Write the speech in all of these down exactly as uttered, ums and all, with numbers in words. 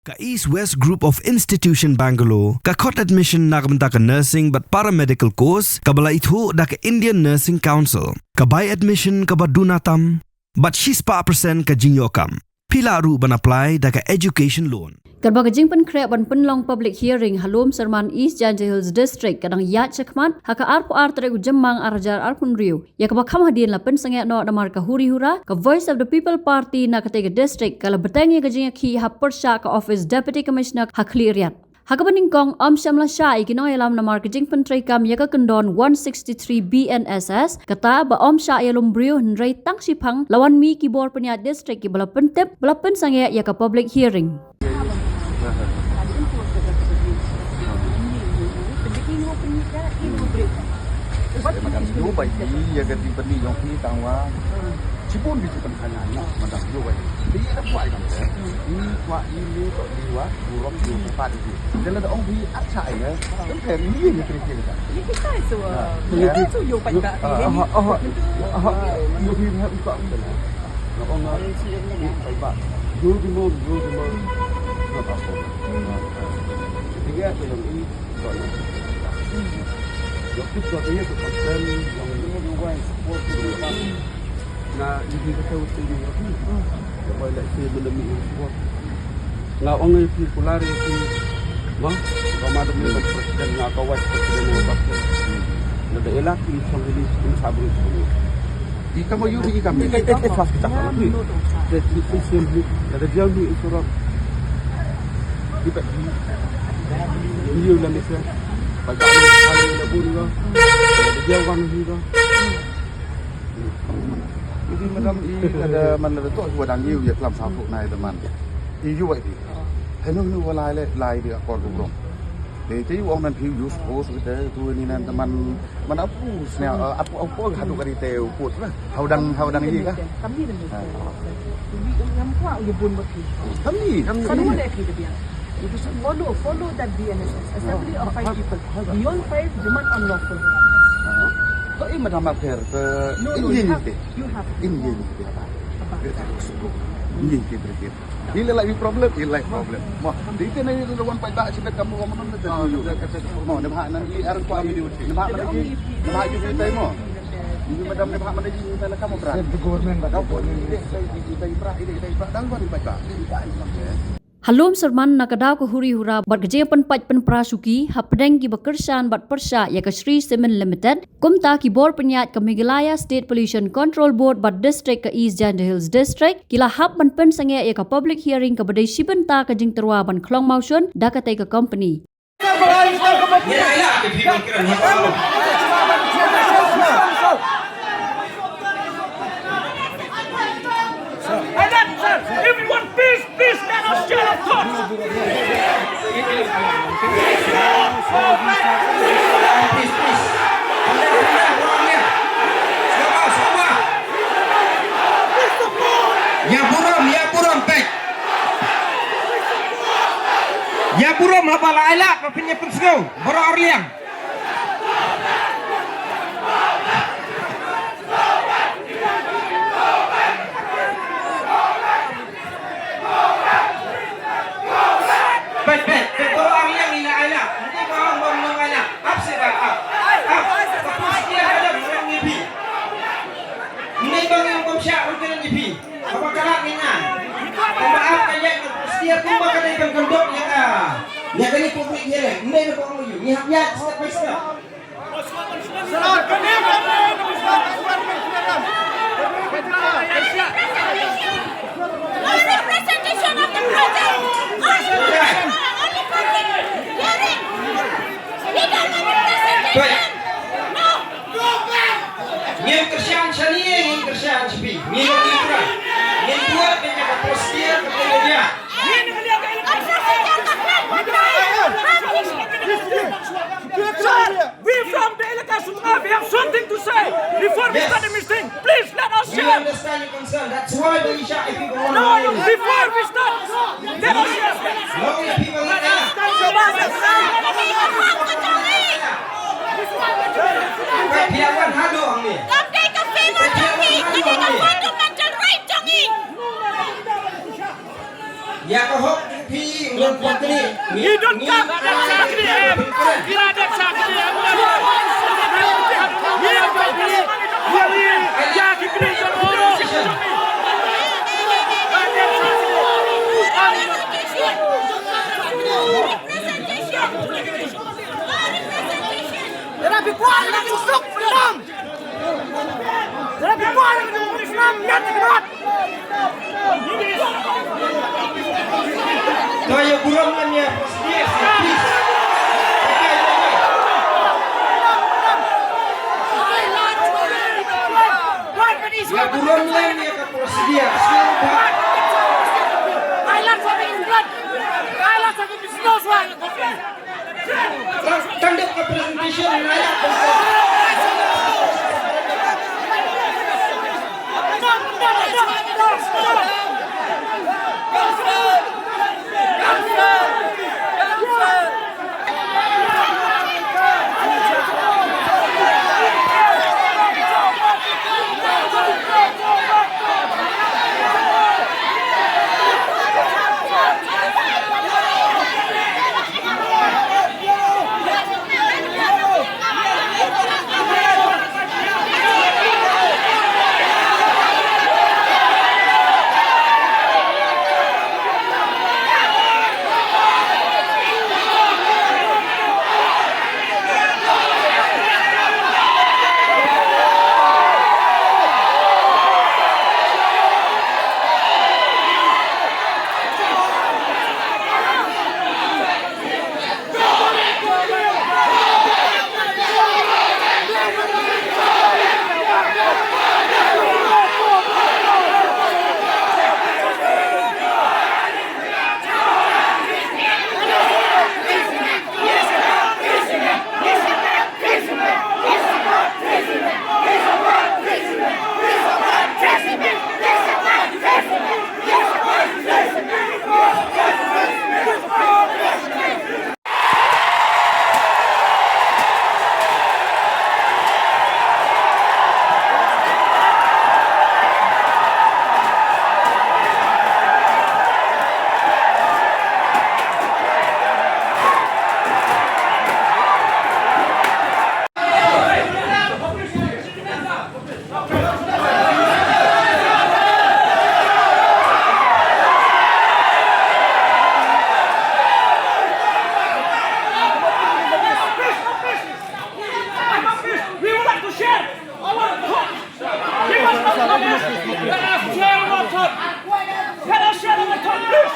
Ka East West Group of Institution Bangalore ka khot admission na ka bynta ka nursing bad paramedical course kaba la ithuh da ka Indian Nursing Council. Ka bai admission kaba duna tam bad shispah percent ka jingïoh kam. Phi lah ruh ban apply da ka education loan. Katba ka jingpynkhreh ban pynlong public hearing ha Lumsyrman, East Jaintia Hills District ka dang ïaid shakhmat ha ka arphew ar tarik u Jymmang ar hajar arphew hynriew, ïa kaba kham hadien la pynsangeh noh namar ka huri hura ka Voice of the People Party na katei ka district ka la bteng ïa ka jingïakhih ha pyrshah ka office Deputy Commissioner ha Khliehriat. Ha kaba nyngkong ym shym la shah ïa ki nongïalam namar ka jingpyntreikam ïa ka kyndon one sixty-three B N S S, kata ba ym shah ïalum briew, hynrei tang shiphang la wan mih ki bor pynïaid district kiba la pyntip ba la pynsangeh ïa ka public hearing. Madam, ïoh bai ïa ka jingpynmih jong phi tang wa. Shibun ki jingpynkhana ïa madam, ïoh bai. Phi ïa kwah ïa ka. Ïa kwah ïa le to ïa wa, burom ïa ka pat ïa. Jala da ong phi accha ïa. Kan pher ïa ni kri kri ka. Ni kita itu. Ni itu ïoh bai ka. Ni. Ïoh phi ïa kwah. Nga ong nga ïa bai ba. Ïoh di mo, ïoh di mo. Nga ba ko. Ïa ka ïoh i. Nga ong nga ïa ki ka taw ti ni. Nga ong ïa ki kular ïa ki. Ma, ka madam ni ka president, nga ka vice president, nga ka president. Nga da elak ki song ini, ini sabri song ini. I kam ïoh i kam. Ite ite fast kita kan. Ite ite sim ni. Ada jauh ni surok. Ibat. Ïoh la ni sa. Pada ni la bun ga. Ada jauh kan ni ga. Jadi madam i kada man la to wa dang ïoh ïa klam sa fu nai da man. I ïoh ïa. Henu henu wa lai le lai di akor burom. Te te ïoh ong nan phi use force kita tu ni nan da man. Mana pu snya, eh, apu apu haduh kali te put lah. Hau dang, hau dang ïa ka. Kami ni. Ha. Kami yang kuat ïa bun mati. Kami, kami. Kami ni kita biar. Itu follow, follow that B N S S. Assembly of five people. Beyond five, demand unlawful. Ha. Ko i madam affair ke. No, no, you have, you have. Ini kita. Ini kita. Ini kita. Ila la i problem, ila i problem. Mo, di te na i la wan pai ba sibet kamu kamu non te. Mo, ne ba nan i ar ko ami di uti. Ne ba mana ji, ne ba ji tai mo. Ni madam ne ba mana ji tai la kamu bra. The government ba. Kau ko ni dei tai, dei tai bra, dei tai bra. Dang wan pai ba. Dei ba ni. Ha Lumsyrman na ka daw ka huri hura bad ka jingpynpait pynpra shuki hapdeng kiba kyrshan bad pyrshah ïa ka Shree Cement Limited. Kumta ki bor pynïaid ka Meghalaya State Pollution Control Board bad District ka East Jaintia Hills District ki la hap ban pynsangeh ïa ka public hearing kaba dei shi bynta ka jingtyrwa ban khlong mawshun da katei ka company. If you want peace, peace, let us share our thoughts. Ïa burom, ïa burom peit. Ïa burom haba la ailad ba phin ïa pynsngew baroh arliang. Peit, peit, peit, baroh arliang ïa la ailad. Ngi ba ong ba ym long ailad. Ap seh ba ap. Ap. Ka pun setia ka dang ïa phi. Ngi ba ngi ong ba ym shah ruh ka dang ïa phi. Kaba ka lad ngi ngan. Kaba ap ka ïaid ka pun setia kumba ka dei ban kyndok ïa ka. Ïa kane ka public hearing. Ngi ba ong ïa ngi hap ïaid step by step. Representation of the project. Only public hearing. Legal representation. No. Ngim kyrshan shane, ngim kyrshan sha phi. Ngim kyrshan. Ngim buh bad ka pyrshah ka pyrshah. Sir, we from the Elaka Sutnga, we have something to say before we start the meeting. Please let us share. You understand your concern. That's why the Isha people want to know. No, before we start, let us share. No, people like that. Wait, dia kan hadu ang ni. Kam dei ka favor jong ngi, ka dei ka fundamental right jong ngi. Ïa ka hok jong phi, He don't come. There are people who are looking so for them. There are people who are looking for Islam, not not. Ka ïa burom lem ïa, please. Ïa burom lem ïa ka Presidia. Thailand for England. Thailand for Business World. Tang dep ka presentation na ïa. We would like to share our thoughts. We must not share our thoughts. Let us share our thoughts, please.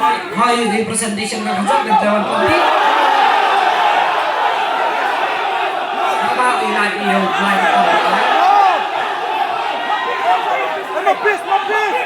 Hoi, hoi, representation ng Hajat ng Dewan Pati. Baba, ina iyo, fly ko. Ano, please, no, please.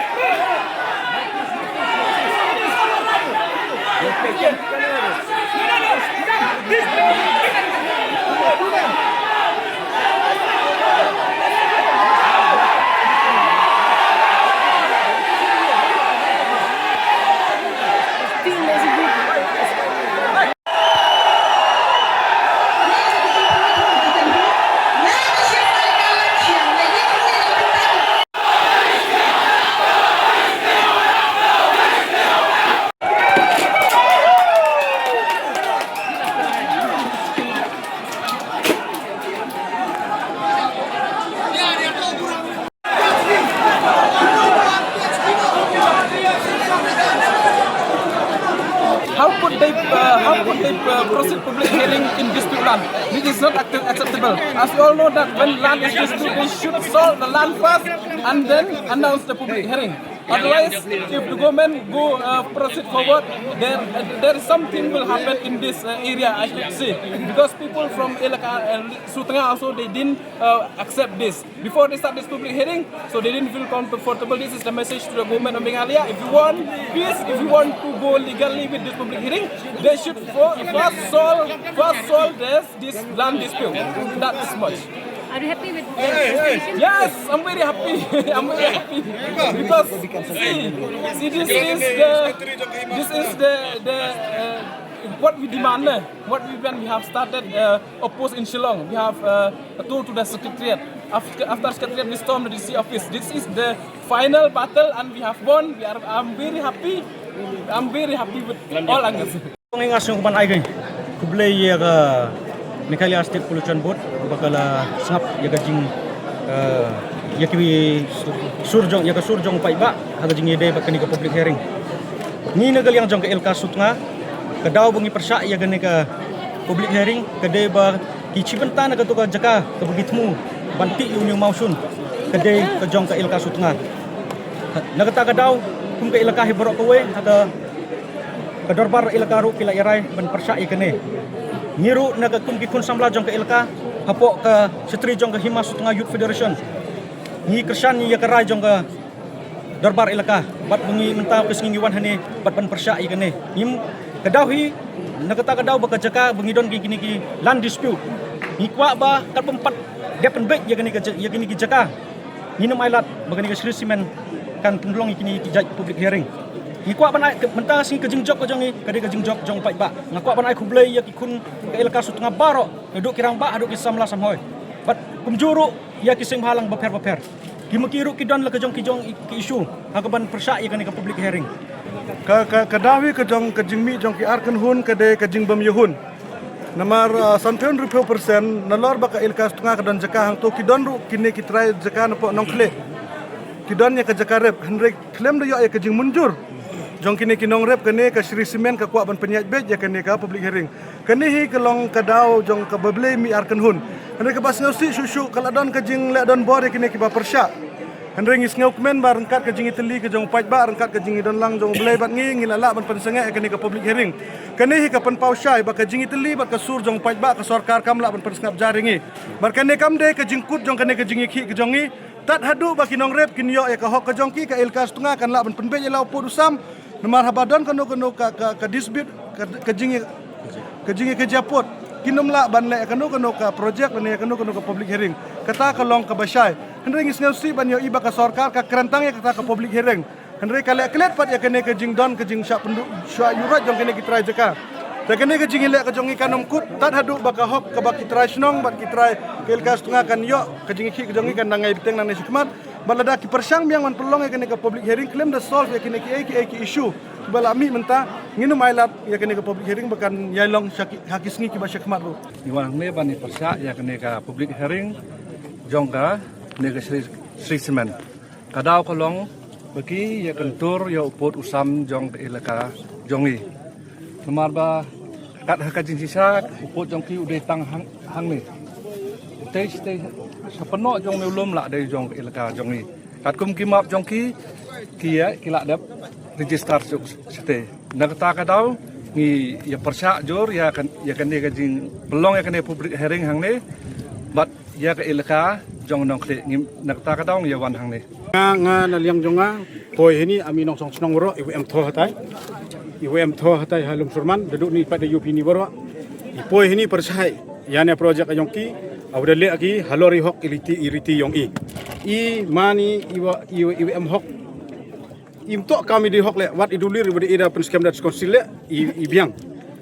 How could they, uh, how could they, uh, proceed public hearing in dispute land? This is not accept-, acceptable. As we all know that when land is disputed, they should solve the land first and then announce the public hearing. Otherwise, if the government go, uh, proceed forward, there, there is something will happen in this, uh, area, I could see. Because people from Elaka and Sutnga also, they didn't, uh, accept this. Before they start this public hearing, so they didn't feel comfortable. This is the message to the government of Meghalaya. If you want peace, if you want to go legally with this public hearing, they should fo-, first solve, first solve this, this land dispute. That is much. Are you happy with the situation? Yes, I'm very happy. I'm very happy because, see, see, this is the, this is the, the, uh, what we demand, eh? What we, when we have started, uh, a post in Shillong, we have, uh, told to the secretariat. After, after secretariat, we stormed the D C office. This is the final battle, and we have won. We are, I'm very happy. I'm very happy with all angles. Ngi nga sngewbha ban ai khublei ïa ka Meghalaya State Pollution Board ba ka la sngap ïa ka jing eh, ïa ki sur jong ïa ka sur jong paidbah ha ka jingïadei bad kane ka public hearing. Ngi na ka liang jong ka Elaka Sutnga, ka daw ba ngi pyrshah ïa kane ka public hearing ka dei ba ki shi bynta na kato ka jaka kaba ki thmu ban tih ïa une u mawshun ka dei ka jong ka Elaka Sutnga. Na kata ka daw kum ka elaka hi baroh kawei ha ka ka dorbar elaka ruh ki la ïarai ban pyrshah ïa kane. Ngi ruh na ka kum ki khun samla jong ka elaka hapoh ka shatri jong ka Hima Sutnga Youth Federation, ngi kyrshan ïa ka rai jong ka dorbar elaka bad ba ngi mynta ka sngi ngi wan hangne bad ban pyrshah ïa kane. Ngim ka daw hi na kata ka daw ba ka jaka ba ngi don ki kine ki land dispute, ngi kwah ba kat pynpat dep pynbeit ïa kane ka ja- ïa kine ki jaka. Ngin ym ailad ba kane ka Shree Cement kan pynlong ïa kine ki jait public hearing. Ngi kwah ban ai mynta ka sngi ka jingjop ka jong ngi ka dei ka jingjop jong paidbah. Nga kwah ban ai khublei ïa ki khun ka Elaka Sutnga baroh, haduh ki rangbah haduh ki samla samhoi bad kumjuh ruh ïa ki seng bhalang bapher bapher. Ki ma ki ruh ki don la ka jong ki jong ki issue ha ka ban pyrshah ïa kane ka public hearing. Ka ka ka daw hi ka jong ka jingmih jong ki ar kynhun ka dei ka jingbym ïahun. Namar ah, sanphew hynriewphew percent nalor ba ka Elaka Sutnga ka don jaka hangto ki don ruh kine ki trai jaka napoh Nongkhlieh. Ki don ïa ka jaka rep hynrei khlem da ïoh ïa ka jingmynjur jong kine ki nongrep kane ka Shree Cement ka kwah ban pynïaid beit ïa kane ka public hearing. Kane hi ka long ka daw jong ka bablei mih ar kynhun. Hynrei kaba sngewsih shuh shuh ka la don ka jingleh donbor ïa kine kiba pyrshah. Hynrei ngi sngewkmen ba ryngkat ka jingïatylli ka jong u paidbah ryngkat ka jingïadonlang jong u Blei bad ngi ngi la lah ban pynsangeh ïa kane ka public hearing. Kane hi ka pynpaw shai ba ka jingïatylli bad ka sur jong u paidbah ka sorkar kam lah ban pynsngap jar ïa ngi. Bad kane kam dei ka jingkut jong kane ka jingïakhih ka jong ngi. Tad haduh ba ki nongrep kin ïoh ïa ka hok ka jong ki ka Elaka Sutnga kan lah ban pynbeit ïa la u pud u sam. Namar haba don kano kano ka ka, ka dispute ka, ka jingïa ka jingïa ka jia pud kin ym lah ban leh kano kano ka project lane kano kano ka public hearing. Kata ka long kaba shai. Hynrei ngi sngewsih ban ïohi ba ka sorkar ka kren tang ïa kata ka public hearing. Hynrei ka leh klet pat ïa kane ka jingdon ka jingshah pynduh shah ïurot jong kane ki trai jaka. Te kane ka jingïaleh ka jong ngi kan ym kut tad haduh ba ka hok kaba ki trai shnong bad ki trai ka Elaka Sutnga kan ïoh ka jingïakhih ka jong ngi kan nang ngai bteng nangne shakhmat. Bad lada ki pyrshang biang ban pynlong ïa kane ka public hearing khlem da solve ïa kine kiei kiei ki issue ba la mih mynta ngin ym ailad ïa kane ka public hearing ba kan ïai long sha ki ha ki sngi kiba shakhmat ruh. Ngi wan hangne ban ïa pyrshah ïa kane ka public hearing jong kane ka Shree Shree Cement. Ka daw ka long ba ki ïa kyntur ïa u pud u sam jong ka elaka jong ngi. Namar ba kat ha ka jingshisha u pud jong ki u dei tang hang hangne. Utei shatei sha pynnoh jong ne u lum lah dei jong ka elaka jong ngi. Katkum ki map jong ki ki ïa ki lah dep register suk shatei. Na kata ka daw ngi ïa pyrshah jur ïa kan ïa kane ka jingpynlong ïa kane public hearing hangne bad ïa ka elaka jong Nongkhlieh. Ngi na kata ka daw ngi ïa wan hangne. Nga nga na liang jong nga poi hini ami nongshong shnong baroh iwa em tho hatai. Iwa em tho hatai ha Lumshyrman da duh ni pat da ïoh phi ni baroh. I poi hini pyrshah ïa ne project jong ki. Awa da leh ki halor i hok i riti i riti jong i. I mani iwa iwa iwa em hok. Im toh kam i dei hok leh wat i dulir iwa dei i da pynskhem da council leh i i biang.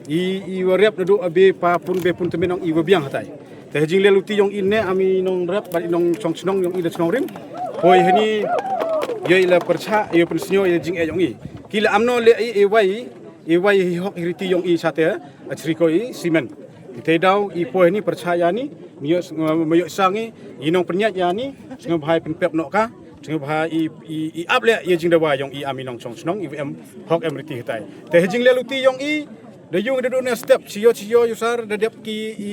I iwa rep naduh a be pa pun be pun tymmen ong iwa biang hatai. Te ha jingleh luti jong i ne ami nongrep bad i nongshong shnong jong i da shnong rim. Poi hani ïa i la pyrshah ïa pynsngew ïa jingeh jong i. Ki la amno leh i i wai i wai hi hok hi riti jong i sate a chri ko i simen. I te daw i poi hani pyrshah ïa ni. Myo myo sangi i nong pynïaid ïa ni. Sngewbha i pynpep noh ka. Sngewbha i i i ap leh ïa jingdawa jong i ami nongshong shnong i em hok em riti hitai. Te ha jingleh luti jong i da yung da dun step sio sio yusar da dep ki i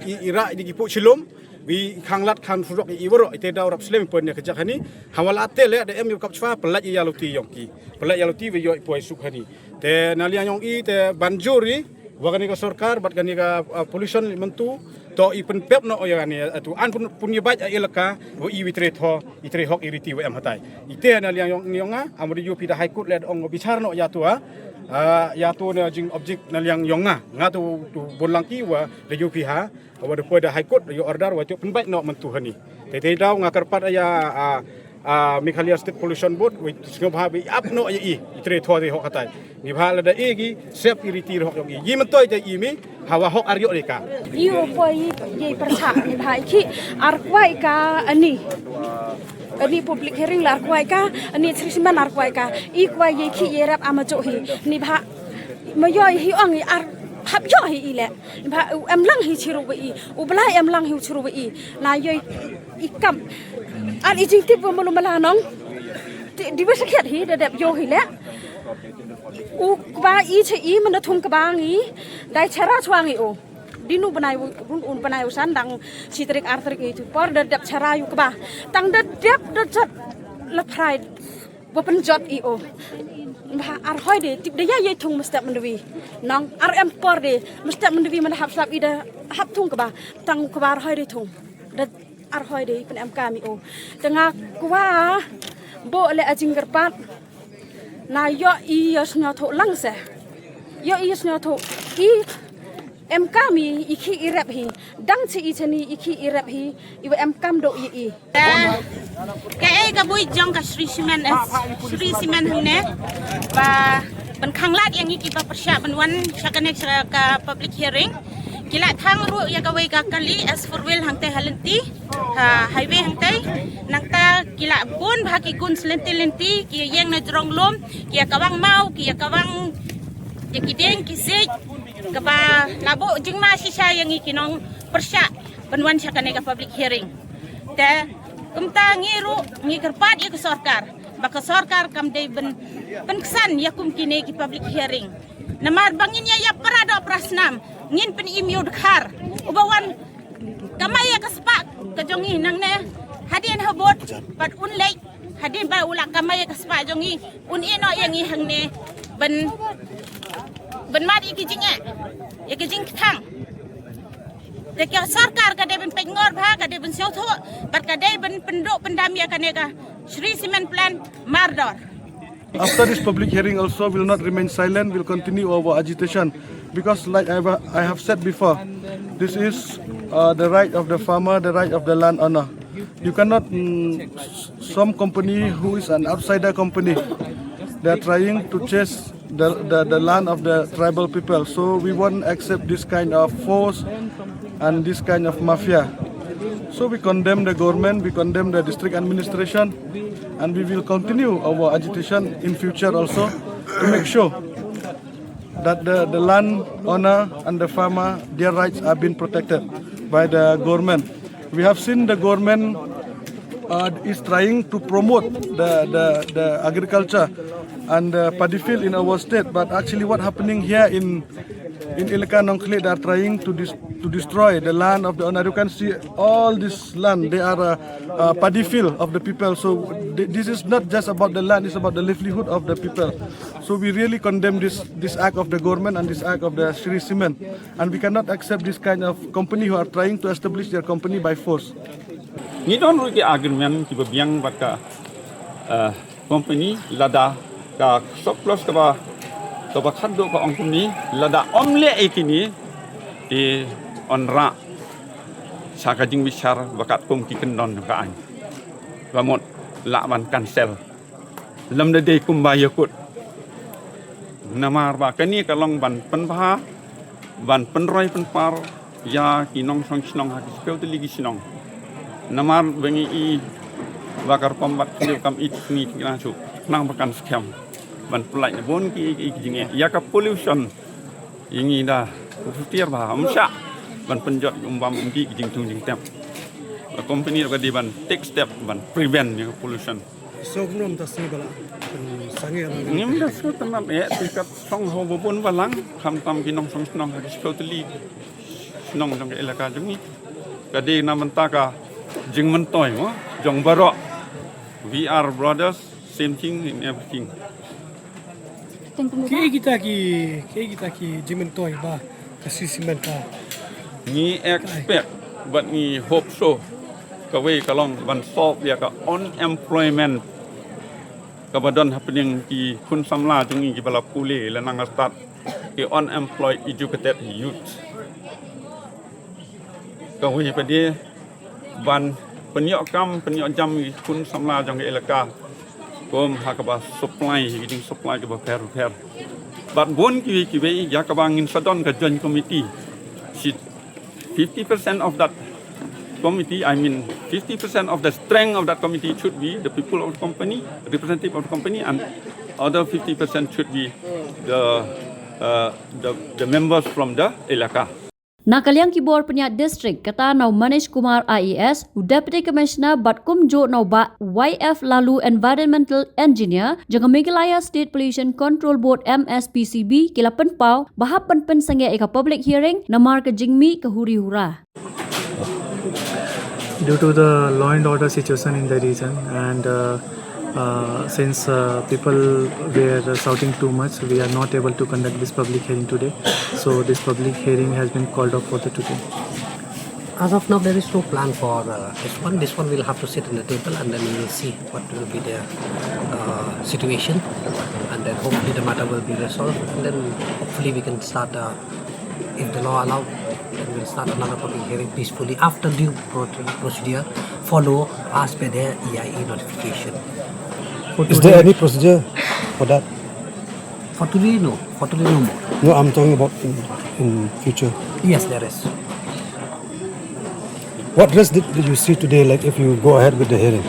i i ra di ki pu chilum. Wi khang lat khang surok i waroh i te daw rap slem i pon ïa ka jak hani. Hawala te leh da em ïa kap chwa pelaj ïa luti jong ki. Pelaj ïa luti wi ïoh i poi suk hani. Te na liang jong i te banjur i wa kane ka sorkar bad kane ka ah, pollution myntu to i pynpep noh ïa kane atu an pun pun ïa baj a elaka wa i wi tre tho i tre hok i riti wa em hatai. I te na liang jong jong nga am ri yu pi da high court leh ong bichar noh ïa tu ah. Ah, ïa tu na jing object na liang jong nga nga tu tu bun lang ki wa da yu pi ha. Wa da poi da high court da yu order wa tu pynbait noh myntu hani. Te te daw nga kyrpad ïa ah, ah, Meghalaya State Pollution Board wi sngewbha bi ap noh ïa i i tre tho te hok hatai. Ni bha la da i gi sep i riti hok jong i. Yi myntoi te i mi hawa hok ar ïoh de ka. Yu poi yi pyrsa ni bha i ki ar kwai ka ani. Ani public hearing la kwai ka, ani Shree Cement la kwai ka. I kwai ye ki ye rap ama jo hi. Ni bha ma yo hi ong i ar hap yo hi i le. Ni bha em lang hi chiru i. U bla em lang hi chiru i. La yo i kam. Ar i jing tip ma lu ma la nong. Di ba sakhiat hi da dep yo hi le. U kba i che i mana thung kba ngi. Dai chara chwa ngi o. Dinu bnai run un bnai u san dang chi tarik ar tarik ngi tu por da dep chara yu kba. Tang da dep da jot la phrai. Ba pynjot i o. Ba ar hoi de tip da ya ye thung mestep mendewi. Nong ar em por de mestep mendewi mana hap slap i da hap thung kba. Tang kba ar hoi de thung. Da ar hoi de pen em kami o. Tanga kba bo le ajing gerpat. Na yo i yo snyo tho lang se. Yo i yo snyo tho i em kami i ki i rep hi. Dang chi i chani i ki i rep hi. I wa em kam do i i. Ka ei ka bui jong ka Shree Cement eh, Shree Cement hangne. Ba ban khanglat yang i ki ba persya ban wan sha kane sha ka public hearing. Ki la thang ru ya ka wei ka kali as four wheel hangte halenti. Ha highway hangte nangta ki la bun ba ki gun selenti lenti ki yang na jrong lum ki ya kawang mau ki ya kawang ya ki deng ki sik kaba labu jingma shisha yang i ki nong persya ban wan sha kane ka public hearing. Te kumta ngi ru ngi kyrpad ya ka sorkar ba ka sorkar kam dei ban pynkesan ya kum kine ki public hearing. Namar ba ngin ya ya para do para snam ngin pyn im yu dkhar uba wan kamai ya ka spak ka jong i nangne hadien habot pat un lek hadien ba u la kamai ya ka spak jong i un ino ya ngi hangne ban ban mad ya ki jing ya ya ki jing kthang. Te ka sorkar ka dei ban pengor bha ka dei ban siaw tho bat ka dei ban pyndu pyndam ya kane ka Shree Cement plant mardor. After this public hearing also will not remain silent, will continue our agitation because like I, wa- I have said before, this is uh, the right of the farmer, the right of the landowner. You cannot, mm, s- some company who is an outsider company, they are trying to chase the, the, the land of the tribal people. So we won't accept this kind of force and this kind of mafia. So we condemn the government, we condemn the district administration, and we will continue our agitation in future also to make sure that the, the land owner and the farmer, their rights are being protected by the government. We have seen the government uh, is trying to promote the, the, the agriculture and the paddy field in our state. But actually, what happening here in in Elaka Nongkhlieh, they are trying to dis- to destroy the land of the owner. You can see all this land. They are uh, uh, paddy field of the people. So th- this is not just about the land; it's about the livelihood of the people. So we really condemn this this act of the government and this act of the Shree Cement. And we cannot accept this kind of company who are trying to establish their company by force. Ngi don ruh ki agreement kiba biang bad ka uh, company lada ka surplus kaba kaba khadduh ka ong company lada ym leh ïa kine te yn rah sha ka jingbishar ba katkum ki kyndon ka aiñ. Ba mut lah ban cancel. Lymda dei kumba ïa kut. Namar ba kane ka long ban pynbha ban pynroi pynpar ïa ki nongshong shnong ha ki shiphew tylli ki shnong. Namar ba ngi i ba ka rukom bad khyndiat kam i tngi ki nang shu nang ba kan skhem ban pynlait na bun ki ki ki jingeh ïa ka pollution. Ïa ngi da u tiar ba ym shah ban pynjot ym bam ym ki ki jingtung jingtep. Ka company ka dei ban take step ban prevent ïa ka pollution. So kumno mynta sngi ba la pynsangeh lang? Ngim da sngewtynnat eh, te ka shong ha ba bun balang, khamtam ki nongshong shnong ha ki shiphew tylli shnong jong ka elaka jong ngi. Ka dei na mynta ka jingmyntoi mo jong baroh. We are brothers, same thing in everything. Kiei kita ki, kiei kita ki jingmyntoi ba ka Shree Cement ka? Ngi expect bad ngi hope so kawei ka long ban solve ïa ka unemployment kaba don hapdeng ki khun samla jong ngi kiba la pule la nang stad ki unemployed educated youth. Kawei pat de ban pynïoh kam pynïoh jam ki khun samla jong ka elaka kum ha kaba supply ki jing supply kaba pher pher. Bad bun kiwei kiwei ïa kaba ngin sa don ka joint committee. Shi fifty percent of that Committee, I mean, fifty percent of the strength of that committee should be the people of the company, representative of the company, and other fifty percent should be the, uh, the, the members from the elaka. Na ka liang ki bor pynïaid district, kata na u Manish Kumar I A S, u Deputy Commissioner bad kumjuh na u Bah Y F Laloo, Environmental Engineer jong ka Meghalaya State Pollution Control Board, M S P C B, ki la pynpaw ba hap ban pynsangeh ïa ka public hearing namar ka jingmih ka huri hura. Due to the law and order situation in the region, and uh, uh, since uh, people were shouting too much, we are not able to conduct this public hearing today. So this public hearing has been called off for the today. As of now, there is no plan for uh, this one. This one we'll have to sit in the table, and then we will see what will be the uh, situation, and then hopefully the matter will be resolved, and then hopefully we can start, uh, if the law allow, then we'll start another public hearing peacefully after due pro- procedure follow as per the E I A notification. Is there any procedure for that? For today, no. For today, no more. No, I'm talking about in, in future. Yes, there is. What risk did, did you see today, like, if you go ahead with the hearing?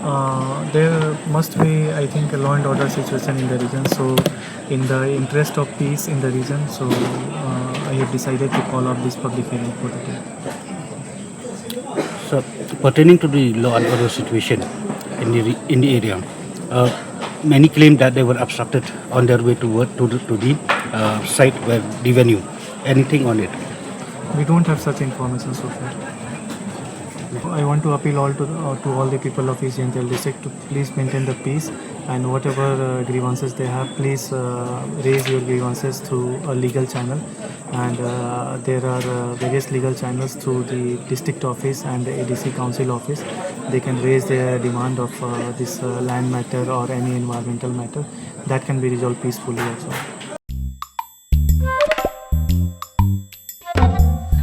Uh, there must be, I think, a law and order situation in the region. So, in the interest of peace in the region, so uh, I have decided to call off this public hearing for the day. So, pertaining to the law and order situation in the, re- in the area, uh, many claim that they were obstructed on their way to work to the, to the uh, site where the venue. Anything on it? We don't have such information so far. I want to appeal all to, uh, to all the people of East Jaintia district to please maintain the peace, and whatever uh, grievances they have, please uh, raise your grievances through a legal channel. And uh, there are uh, various legal channels through the district office and the A D C council office. They can raise their demand of uh, this uh, land matter or any environmental matter that can be resolved peacefully also.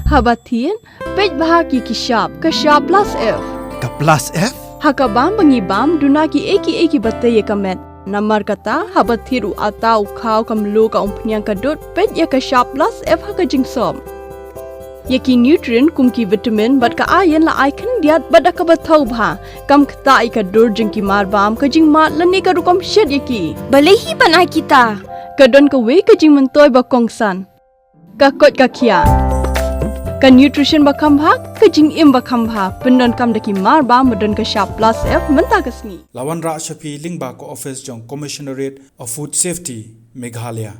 Haba thied, peit bha ki ki shap, ka shap plus F. Ka plus F? Ha ka bam ba ngi bam, duna ki ei ki ei ki ba tei ïa ka met. Namar kata, haba thied u atta, u khaw, ka mluh, ka umphniang, ka dud, peit ïa ka shap plus F ha ka jingsop. Ïa ki nutrient kum ki vitamin bad ka iron la ai khyndiat bad da kaba thaw bha. Kam ktah ïa ka dur jong ki mar bam, ka jingmad lane ka rukom shet ïa ki. Balei hi ban ai kita? Ka don kawei ka jingmyntoi ba kongsan. Ka koit ka khiah. Ka nutrition ba kham bha, ka jingim ba kham bha. Pyndonkam da ki mar bam ba don ka shap plus F mynta ka sngi. La wanrah sha phi lyngba ka office jong Commissionerate of Food Safety, Meghalaya.